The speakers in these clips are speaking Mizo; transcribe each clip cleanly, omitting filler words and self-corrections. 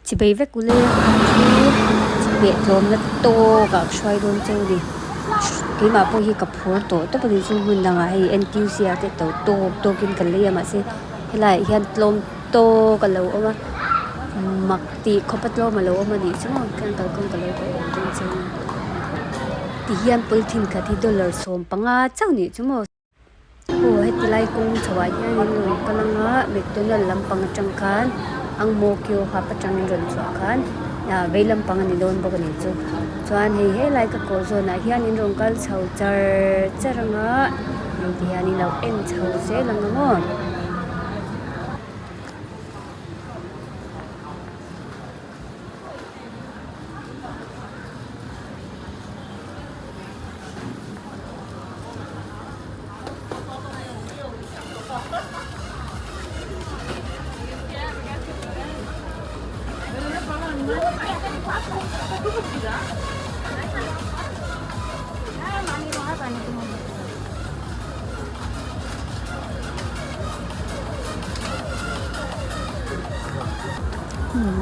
Chibei vek ule chu chhehmeh tlawmna tawk ah ka hruai dawn cheu a ni keimah pawh hi ka phur tawh tawp a ni chu hmun dangah hei N T U C ah te to tawk tawk in ka lei a mahse helaiah hian tlawm tawk a lo awm a mak tih khawp a tlawm a lo awm a nih chu maw khian kalkawng ka lo kawh awm dawn cheu a ni tihian polythene khat hi dollar 15 chauh nih chu maw. Aw heti lai kawng chho ah hianin rawn kal anga mcdonald lampang atang khan ang maw kio hub atangin rawn chhuah khan ah vei lampang a ni dawn bawk a ni chu chuan hei helai ka kawh zawn ah hianin rawn kal chho char char anga hei ti hianin lo en chho zel ang a maw.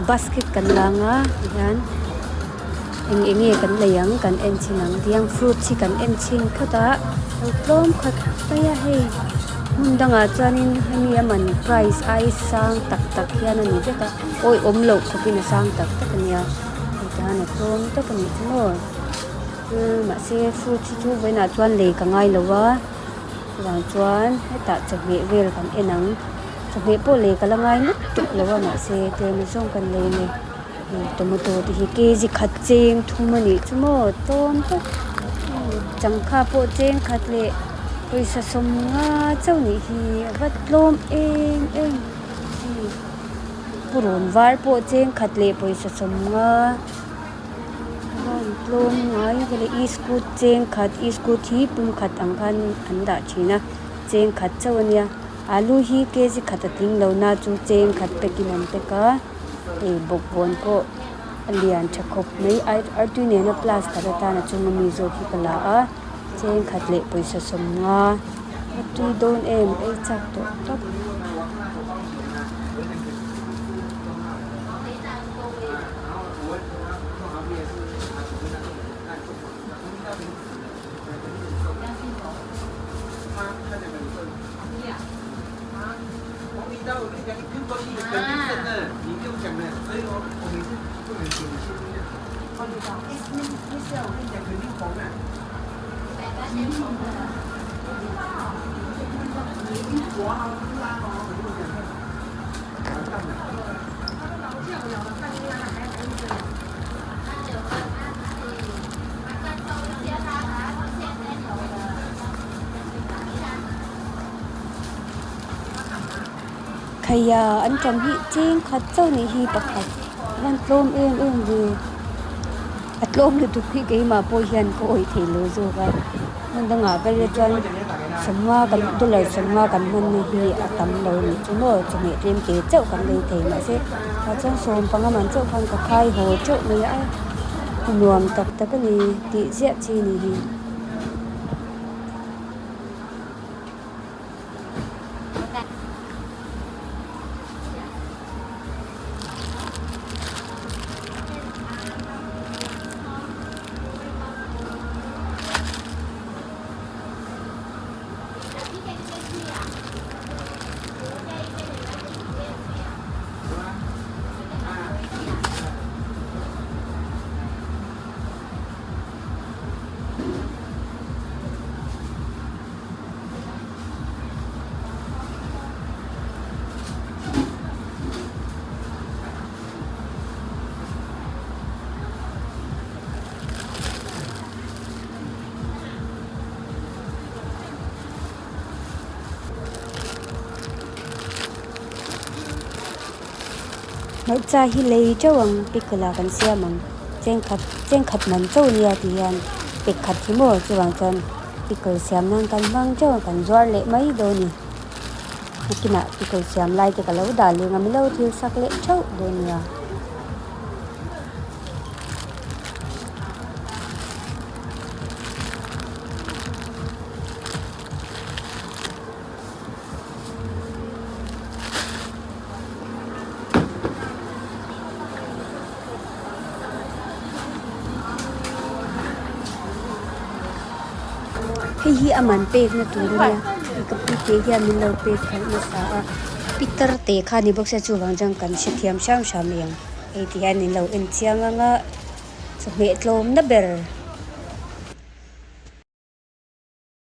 Basket kan lang a tihian eng eng nge kan lei ang kan en chhin ang tiang fruits hi kan en chhin phawt a lo tlawm khat mai a hei hmun dangah chuanin hemi a man price ai sang tak tak hian a ni vek a awihawm loh khawpin a sang tak tak a nia hei tihian a tlawm tawp a nih chu maw mahse fruits hi chu vawiinah chuan lei ka ngai lo a chuvang chuan hetah chawhmeh vel kan en ang chawhmeh pawh lei ka la ngai lutuk lo a mahse tlem zawng kan lei a ni. Tomato te hi kg khat cheng thum a nih chu maw tlawm tawp changkha pawh cheng khat leh pawisa 50 chauh nih hi a va tlawm em em hei purun var pawh cheng khat leh pawisa 50 a van tlawm ngai vele iskut cheng khat iskut hi pum khat ang khan an dah thin a cheng khat chauh a nia alu hi kg khat a tling lo na chu cheng khat pack in an pack a. Hei bawkbawn pawh a lian tha khawp mai a artui nena plaster atana chunga mi zawk hi ka la a cheng khat leh pawisa 50 a tui dawn em ei chak tawh tawp. Khaia an ṭam hi cheng khat chauh nih hi pakhat a van tlawm em em ve a tlawm lutuk hi keimah pawh hian ka awih theih lo zawk a hmun dangah vel te chuan 50 kan dollar 50 kan hman na hi a tam lo nih chu maw chawhmeh tlem te chauh kan lei thei mahse tah chuan 15 man chauh khan ka khai haw teuh mai a nuam tak tak a ni tih ziah chi ni hi. Hmarcha hi lei teuh ang pickle ah kan siam ang chengkhat chengkhat man chauh ania ti hian pek khat hi maw chuvang chuan pickle siam nan kan hmang teuh a kan zuar leh mai dawn a ni nakinah pickle siam lai te ka lo dah leh ang a milo thil sak leh theuh dawn nia. Hei hi a man pekna tur a nia hei ka pu te hian min lo pek khalh nasa a pitar te kha ni bawk sia chuvang chuan kan hrethiam hram hram mai ang hei ti hian in lo en chiang ang a chawhmeh tlawmna ber.